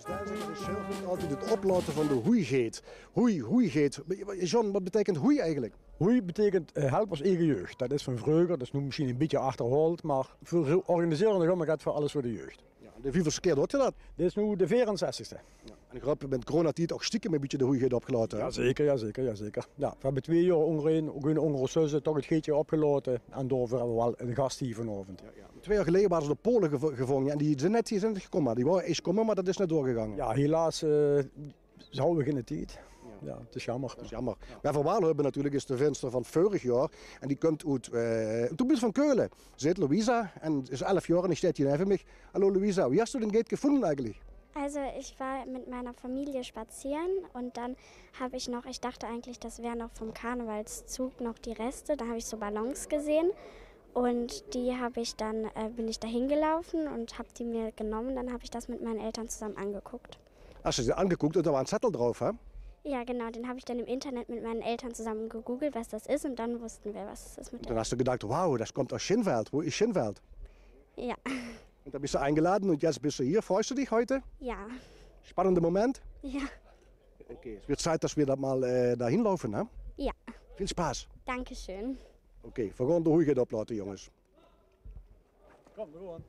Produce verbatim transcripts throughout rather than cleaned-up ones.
Daan zègke ze zelf neet altied 't oplaote vaan de hoeigheid. Hoei, hoeigheid. John, wat beteikent hoei eigelek? Hoei beteikent, eh, help oos eige jeug. Dat is vaan vreuger, dat is noe mesjiens e bitteke achterhaold, meh veer organisere nog ummer get veur Alles veur de Jeug. Jao, en de wieveelsjste kier doot geer dat? Dit is noe de veerenzestigste. Jao, en geer höb in coronatied ouch stiekem e bitteke de hoeigheid opgelaote, hè? Jao zeker, jao zeker, jao zeker. Jao, veer höbbe twie jaor oongerein, ouch in oongerosseuze, toch 't geitje opgelaote. En daoveur höbbe veer wel 'ne gast hei vanaovend. Jao, jao. Twie jaor geleie waore ze door Pole geve-, gevonge en die zien net, die zien net gekómme. Die wouwe iers kómme, meh dat is net doorgegange. Jao, helaas, eh, zouwe geine tied. Jao. Jao, 't is jaomer. Dat is jaomer. Wat veer wel höbbe natuurlek is de winster vaan veurig jaor. En die kump oet, eh, oet de buurt vaan Keulen. Ze heet Luisa en is elf jaor en die steit hei neve miech. Hallo Luisa, wie höbs doe dien geit gevoonde eigelek? Also, ich war mit meiner Familie spazieren und dann habe ich noch, ich dachte eigentlich, das wären noch vom Karnevalszug noch die Reste. Da habe ich so Ballons gesehen und die habe ich dann, äh, bin ich dahin gelaufen und habe die mir genommen. Dann habe ich das mit meinen Eltern zusammen angeguckt. Hast du sie angeguckt und da war ein Zettel drauf, hä? Ja, genau, den habe ich dann im Internet mit meinen Eltern zusammen gegoogelt, was das ist, und dann wussten wir, was es ist mit. Und dann hast du gedacht: „Wow, das kommt aus Schinwald. Wo ist Schinwald?“ Ja. Und dann bist du eingeladen und jetzt bist du hier. Freust du dich heute? Ja. Spannender Moment? Ja. Okay, es wird Zeit, dass wir da mal, äh, dahin laufen, ne? Ja. Viel Spaß. Dankeschön. Okay, veer goon de hoeigheid oplaote, jonges. Kom, gewoon.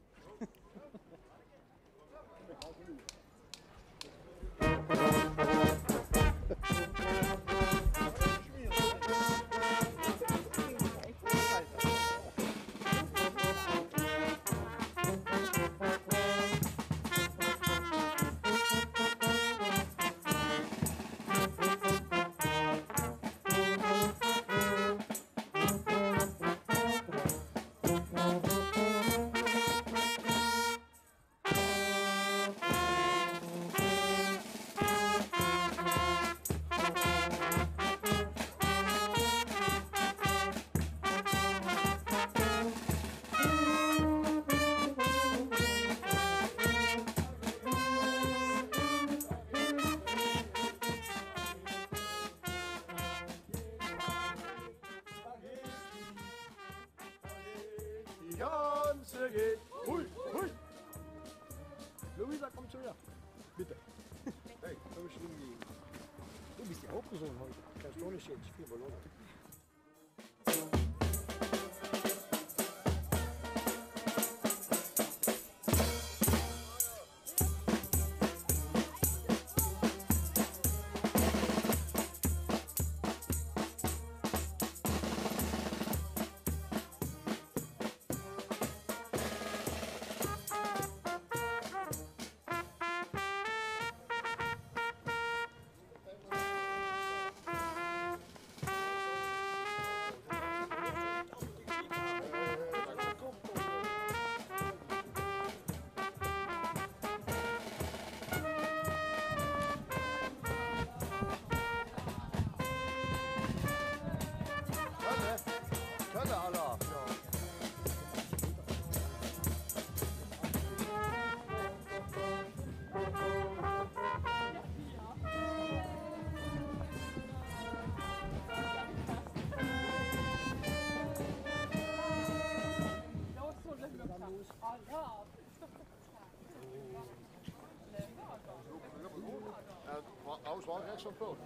Die ganze geht. Hui, hui. Luisa, komm zu mir. Bitte. Hey, komm schon. Du bist ja auch gesund heute. Kannst du nicht jetzt viel Ballon. En wa-, alles waal rechts op pult.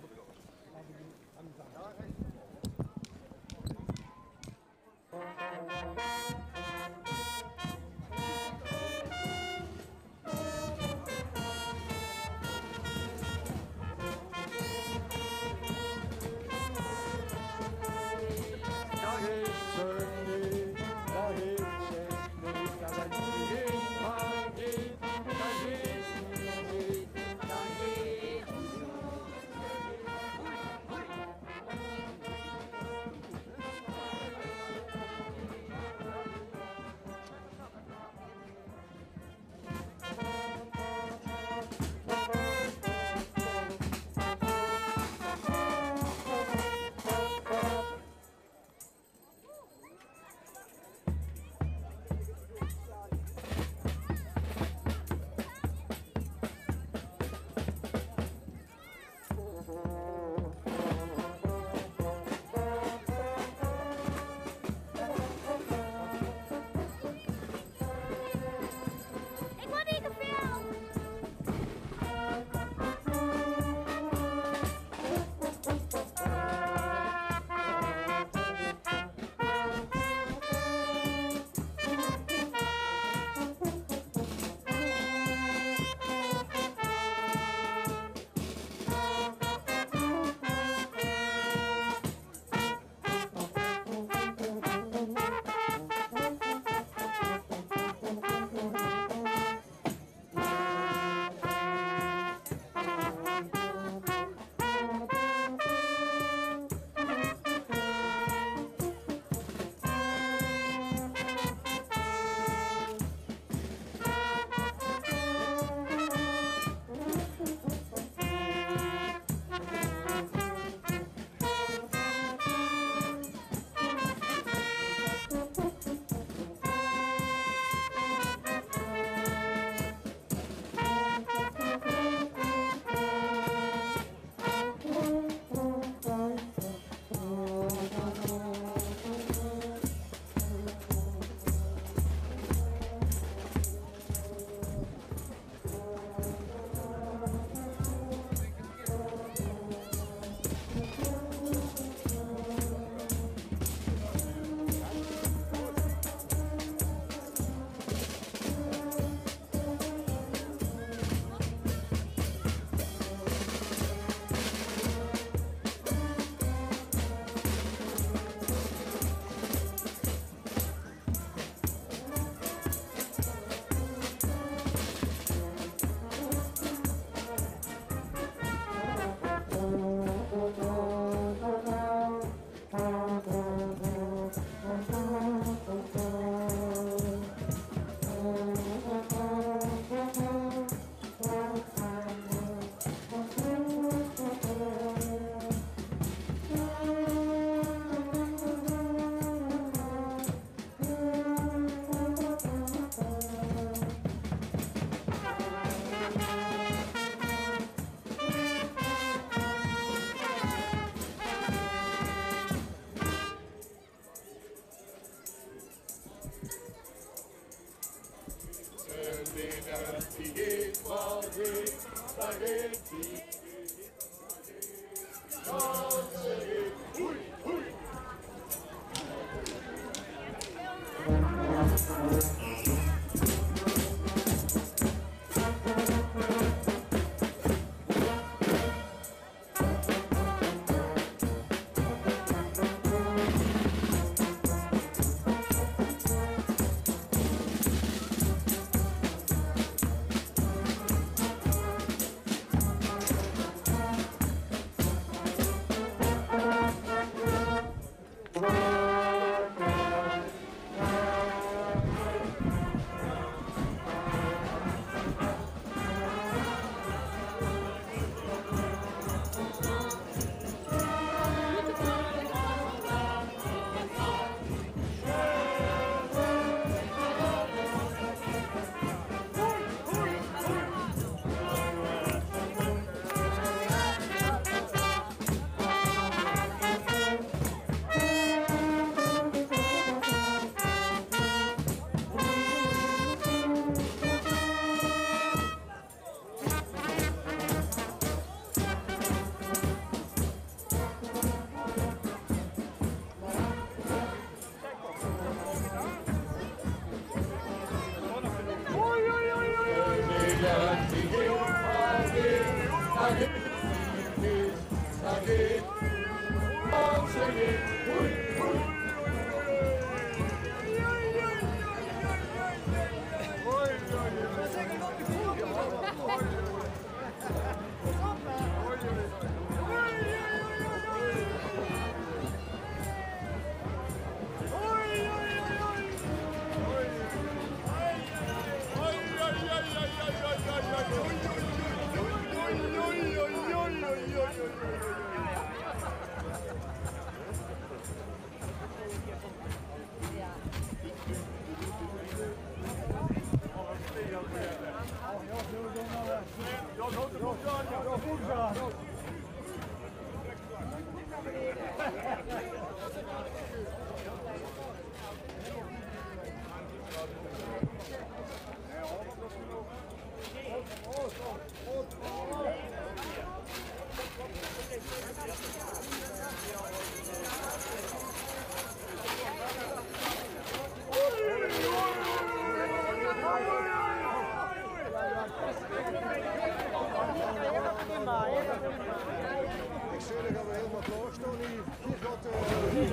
Ich zeen dat we hielemaol klaor staon hie. Hie geit, eh, hie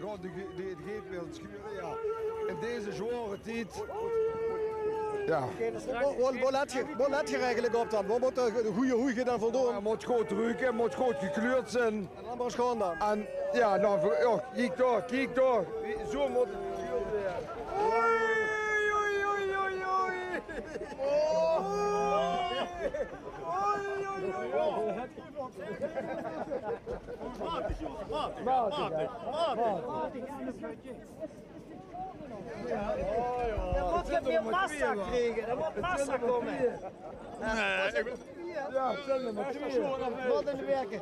geit, hie geit, hie geit 't sjuure, jao. In deze zjwaore tied. Jao. Wo, wo, wo let geer, wo let geer eigelik op dan? Wo mót de gooj hoej dan voldoon? Jao, 't mót good ruke, 't mót good gekleurd zeen. En dan mer ins gaon dan. En, jao, noe, veur, jao, kiek dao, kiek dao. Wie, zo mót 't gekleurd zeen. Oei, oei, oei, oei, oei. Oh. Oei, oei, oei, oei. Matig, jónges, matig, matig, matig. D'r mót get mieë massa kriege, d'r mót massa kómme. Nae, ich bön, jao, 't zeen d'r mer twieë. Waat in de weke.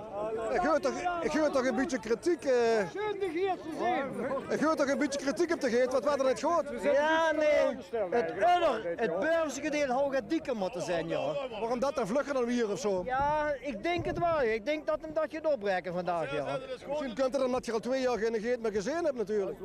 Ich huur toch, ich huur toch e bietje kritiek, eh. Sjoon dich hie te zeen. Ich huur toch e bietje kritiek op de geet, waat waor d'r neet good? Jao, nae. 't Unner, 't bövenste gedeelte haw get dieker mótte zeen, jao. Waorom dat dan vlugger dan wier of zo? Jao, ich dink 't waal. Ich dink dat 'm dat geit opbraeke vandaag, jao. Mesjien kump 't ómdat geer al twee jaor geine geet mieë gezeen höb natuurlik.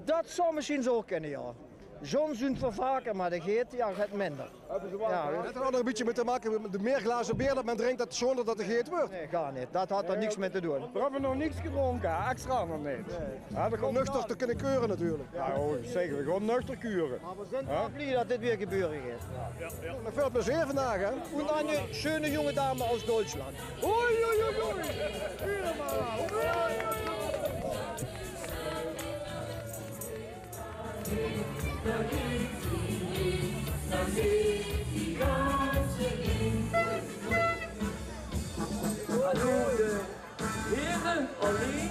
Dat zou mesjien zo kinne, jao. Zons zeen v'r vaker, mer de geet, jao, get minder. Jao, det haet d'r nog e bietje mit te make, de mieë glaze beer det me drink, det sjoonder det de geet wuuert. Nae, gaar neet. Det haet d'r niks mit te doon. V'r höbbe nog niks gedrónke, hè? Extra nog neet. Nae. Jao, det kómp nuchter te kinne keure natuurlik. Jao, o, zeker, v'r gaon nuchter keure. Mer v'r zeen waal blie det dit weer gebeure geit. Jao, jao. Mit väöl plezeer vandaag, hè? Und eine schöne junge Dame aus Deutschland. Oei, oei, oei, oei. Oei. Hallo, de here allein.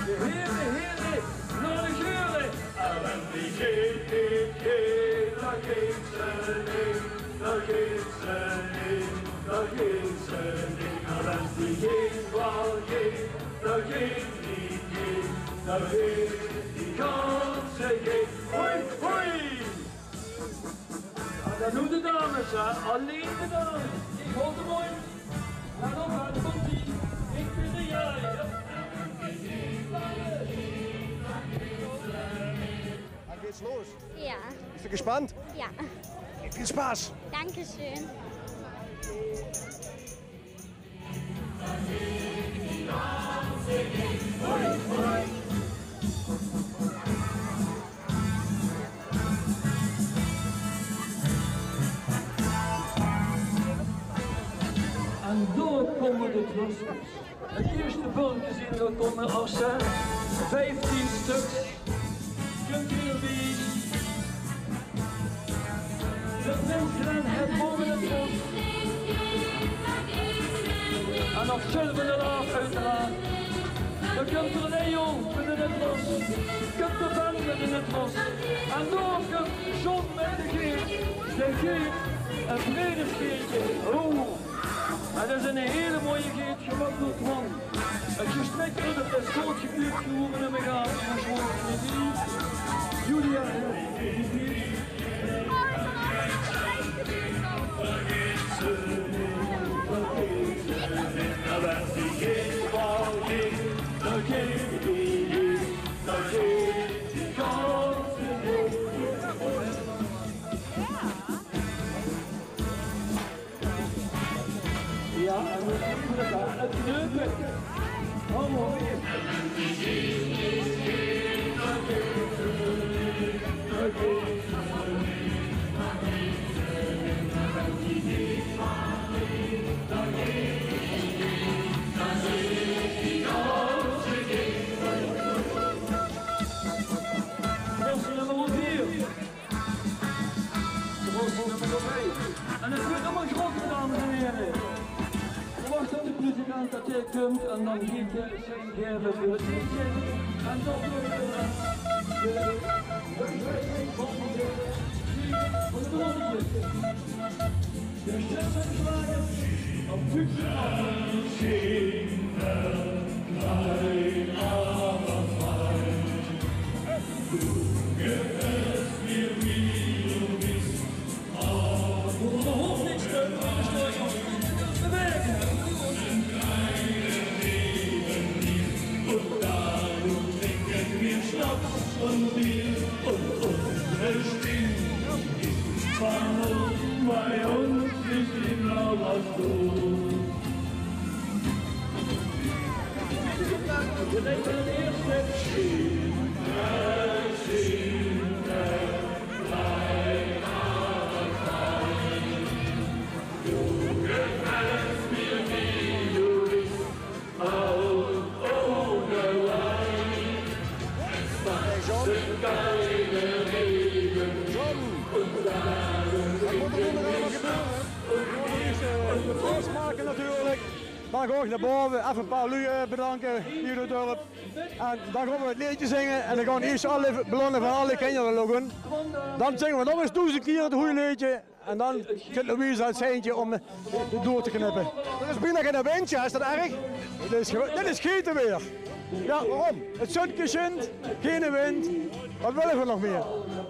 De here, here, nao de geure. En wen die geet, geet, geet, dan geet ze neet, dan geet ze neet, dan geet ze neet. En wen die geet waal geet, dan geet die geet, dan geet die ganse geet. Hoi, hoi! Noe de dames, hè? Allein de dames. Ich haoj de moeite. Let op, hè, dao kump-ie. Ich bön de jajer. Dan geht's los. Ja. Bist du gespannt? Ja. Viel Spaß. Dankeschön. En dao kómme de Tros. Het ierste pölke zien gekomme, Arsène. Vieftien stök. Kump hie bie. De prins Glenn het bove de Tros. En nog Sylvain de Laaf, oeteraard. Dan kump d'r Leo mit de Tros. Kump de band mit de Tros. En dao kump John mit de geet. De geet. Ein breder geetje. Oh. En det is ein hele mooie geet. Gemak door Twan. Het gesprek over het scootje puup gehoeven en me gaan. Julia. Ja, en dan zien we daar het leuke. Hallo. Nummer vier. En het wuuert allemaol groter, dames en hiere. Verwach det de president det hae kump en dan geet hae zien gave veur het liedje. En det wuuert de wegwijzing van de, van de Tros. De Sjtutser Sjlagers op Fuchsendaal. John. John. Wat moet er nu nog allemaal gebeuren? Eerst, eh, de toast maken natuurlijk. Dan gaon ich nao bove, effe ein paar luuj, eh, bedanke hie in het dörp. En dan gaon we het leedje zinge en dan gaon we eerst alle ballonne van alle kinder lokken. Dan zinge we nog ens doezend kier het goeie leedje. En dan kint Louise het seintje om, eh, door te knippe. D'r is bienao gein windje, is det erg? Dit is gewe-, dit is geite weer. Ja, waorum? Het zunke sjient, geine wind. Wat wille we nog mier?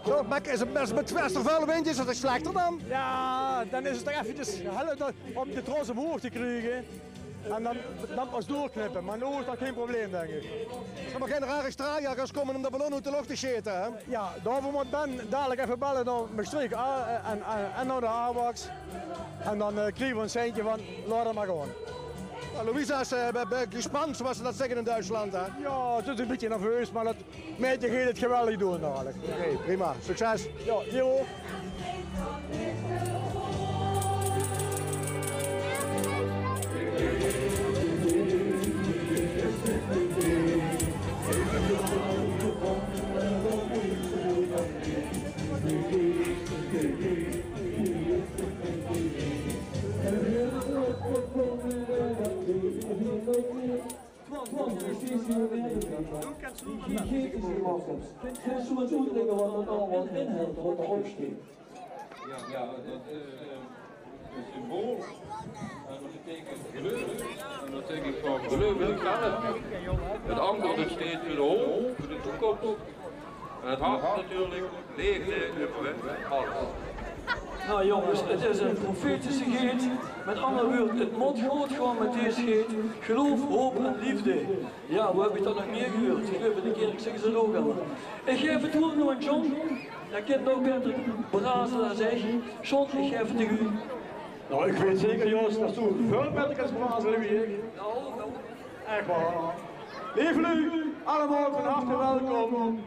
Zo, maar is het, is het mit väöl wind, is het slechter dan? Ja, dan is het toch effekes helle om de Tros omhoog te kriege. En dan, dan pas doorknippe. Maar noe is det gein probleem, dink ich. Zal maar gein rare straaljagers kómme om de ballon oet de loch te sjete, hè? Ja, daoveur mót Ben dalik effe belle nao Mestreech, ah, en, en, en nao de AWACS. En dan, eh, kriege we ein seintje van, laot 't maar gaon. Nou, Louisa is, eh, be-, be-, gespannen, zoals ze dat zeggen in Duitsland, hè? Ja, ze is ein bietje nerveus, maar det Meidje geit het geweldig doon dalik. Oké, prima. Succes. Ja, dich ouch. Twan, Twan, precies wie we weten. Kins se oetlegke wat det allemaol inhèlt, wat d'r op sjteit? Ja, ja, det is, eh, ein symbool. En det beteikent gleuf. En det zèk ich van gleuf in geld. Het antwoord, det sjteit veur de hoop, veur de toekomst. En het hart natuurlijk, leefde, euverwint alles. Jao, jónges, 't is ein profetische geet. Mit anger wäörd, 't mót good gaon mit dees geet. Geluif, haop en leefde. Jao, wo höb ich dat nog mieë gehuurd? Ich geluif, in de kèrk zègke ze 't ouch al. Ich gaef 't woord nao John. Dae kint nog baeter brazele es ich. John, ich gaef 't aan dich. Noe, ich weit zeker, Jos, det doe väöl baeter kins brazele wie ich. Jao, jao. Ech waor. Leef luuj, allemaol van harte welkom.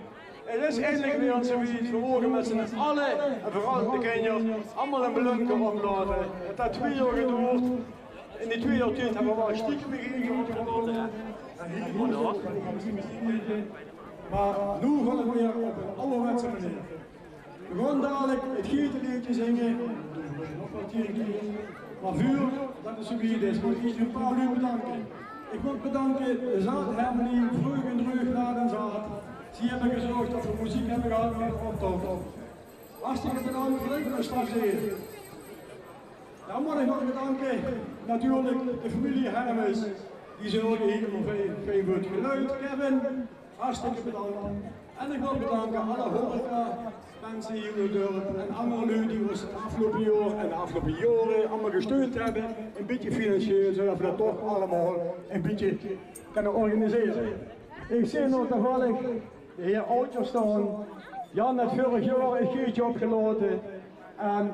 't Is eindelik weer zoe wied. Veer moge mit z'n alle, en veural de kinjer, allemaol ein blumke oplaote. 't Haet twieë jaor gedoerd. In die twieë jaor tied höbbe veer waal stiekem begrepe wat veer wólle. En hie mót 't ouch. Mer noe gaon veer weer op ein awwerwetse meneer. Veer gaon dalik 't geeteleedje zinge. Nog waal tieën kieër. Mer veur det 't zoe wied is, mót ich ein paar luuj bedanke. Ich mót bedanke de Zaat Harmonie, Vreug en Dreug, Laat en Zaat. Zie höbbe gezörg det veer meziek höbbe gehad bie de optoch. Hartstikke bedank veur de straks weer. Dan mót ich nog bedanke, natuurlik, de femilie Hermes. Die zörge hie veur fijn, fijn veur 't geluid. Kevin, hartstikke bedank. En ich wil bedanke alle horeca, minse hie in 't dörp en anger luuj die ós 't aafgeloupe jaor en de aafgeloupe jaore allemaol gesteund höbbe. Ein bietje financieel, zodet veer det toch allemaol ein bietje kinne organisere. Ich zeen nog toevallig de heer Oudtjes staon. Jan haet veurig jaor ein geetje opgelaote. En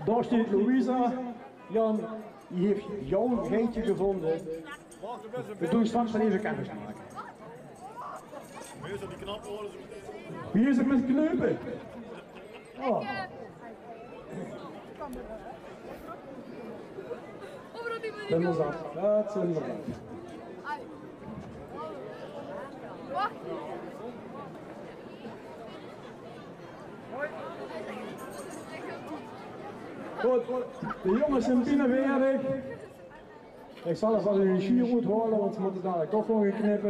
dao steit Louisa. Jan, die haet jouw geetje gevónje. Veer doon straks waal effe kennis make. Wie is 't mit kneupe? Oh. Zeen v'r dat? Dat zeen v'r dat. Good, de jónges zeen binne weer. Ich zal effe ein sjier oethaole, want ze mótte dalik toch gewoon geknip.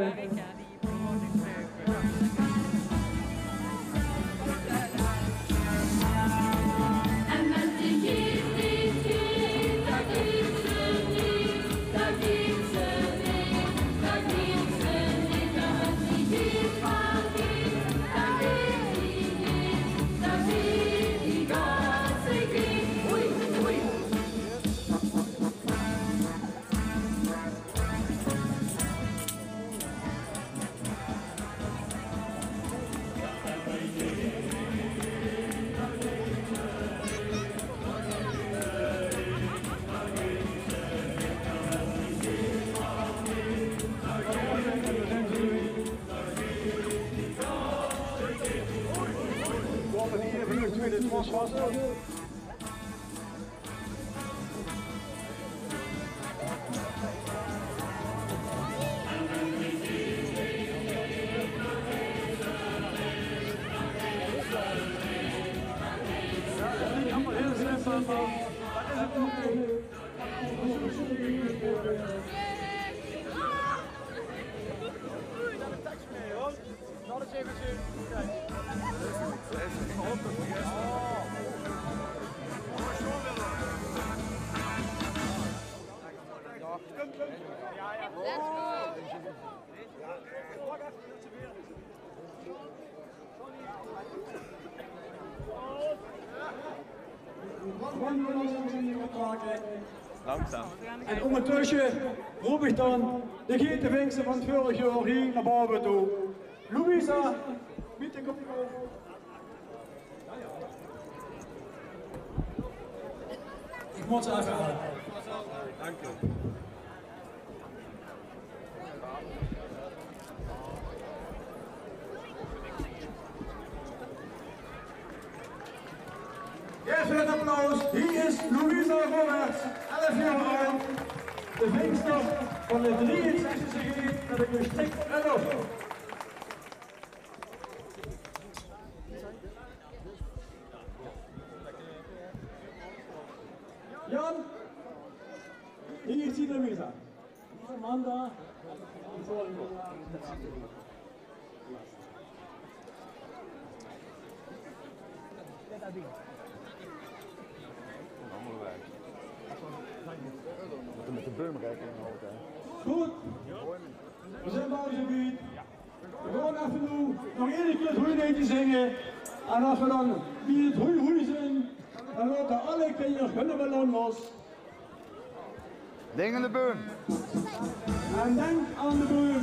Langzaam. En óngertösse roop ich dan de geetevingste van vörig jaor hie nao bove toe. Louisa, mit de kop. Ich mót ze effe haole. Dank u. Gaef 't applaus. Hie is Louisa Roberts, elf jaor aud. De vingste van de drieënzestigste geet mit ein gestik elf. Jan, hie is Louisa. Amanda. Allemaol weg. Mótte mit de beum rekening haoje, hè. Good. Veer zeen bie 't gebied. Veer gaon effe noe nog eine kieër 't hoeileedje zinge. En es veer dan bie 't hoei hoei zeen, Kinjer, gunne ballon los. Dink aan de beum. En dink aan de beum.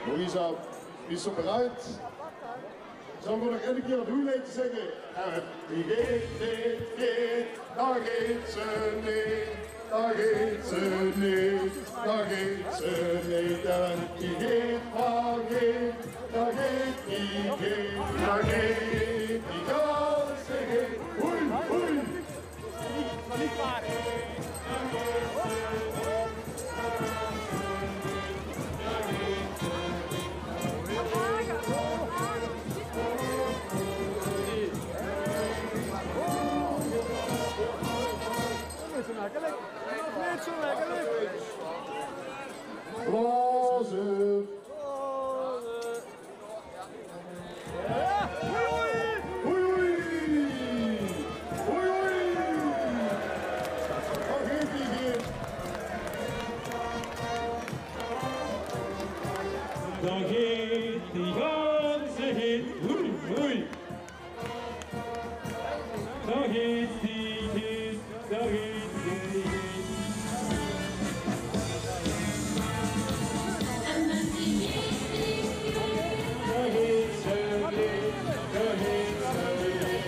Louisa, bis se bereid? Zölle v'r nog eine kier 't hoofleedje zinge? Eh, die geet, geet, geet, dao geet ze neet, dao geet ze neet, dao geet ze neet. En die geet, dao geet, dao geet, die geet, dao geet, die ganse geet. Hoei, hoei. Blaze. Hoei, hoei. Hoei, hoei. Dao geet ie, geet. Dao geet die ganse geet. Hoei, hoei. Dao geet ie, geet, dao geet ie, geet. Dao geet ze neet, dao geet ze neet,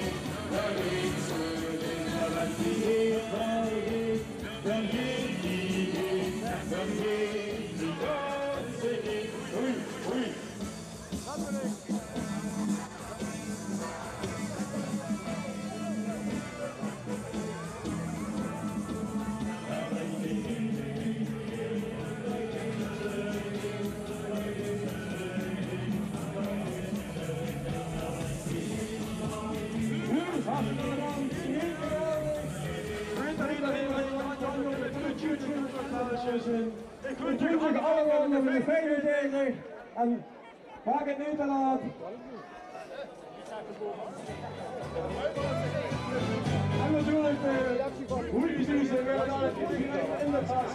dao geet ze neet. Dao geet ie, dao geet, dao geet ie, geet, dao geet ie, dao geet ze neet. Oei, oei. Ik wens u allemaal nog een fijne dag en maak het niet te laat. En natuurlijk, eh, hoe precies, eh, in de plaats.